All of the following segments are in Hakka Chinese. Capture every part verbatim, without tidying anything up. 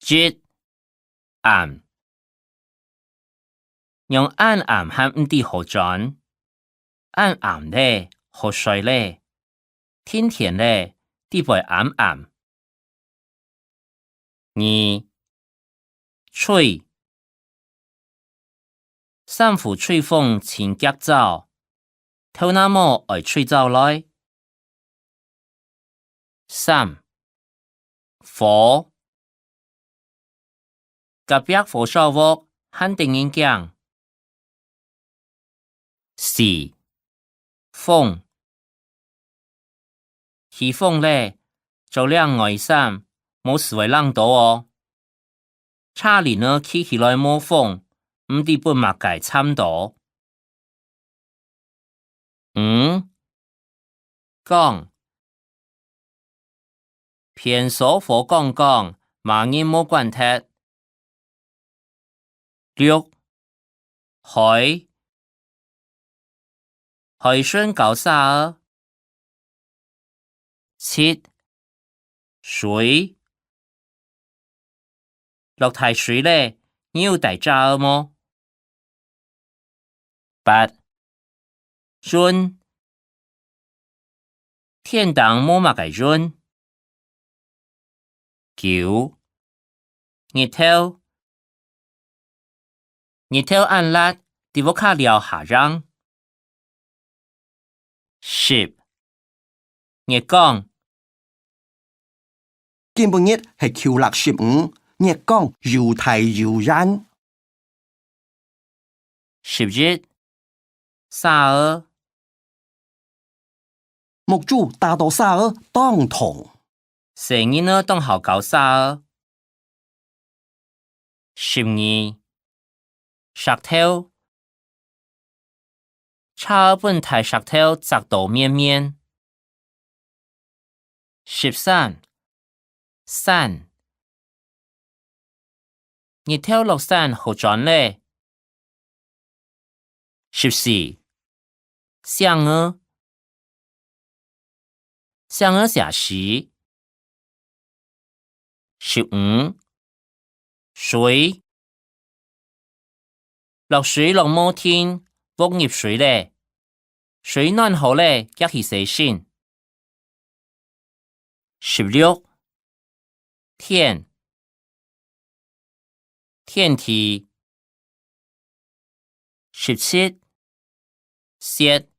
一、暗。仰恁暗還毋知好轉？恁暗咧，好睡咧。天天咧，底背暗暗。二、吹。衫褲吹風盡遽燥，頭那毛愛吹燥來。三、火。隔壁火燒屋，還得人驚。四、風。起風咧，著領外衫，無時會冷著哦。車輪仔企起來無風，毋知分麼个摻著。五、光。便所火光光，麼人無管忒。六、海。海脣搞沙仔。七、水。落大水咧，你有帶遮仔無？八、潤。天頂無麼个潤。九、日頭。日頭恁辣，在屋下尞下影。十、月光。今晡日係舊曆十五，月光又大又圓。十一、沙仔。目珠打著沙仔當痛。細人仔當好搞沙仔。十二、石頭。車仔分大石頭矺到綿綿。十三、山。日頭落山好轉咧。十四、聲仔。聲仔寫詩。十五、水。落水落無停，屋入水咧。水暖好咧，遽去洗身。十六、天。天地。十七、雪。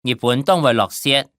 日本當會落雪。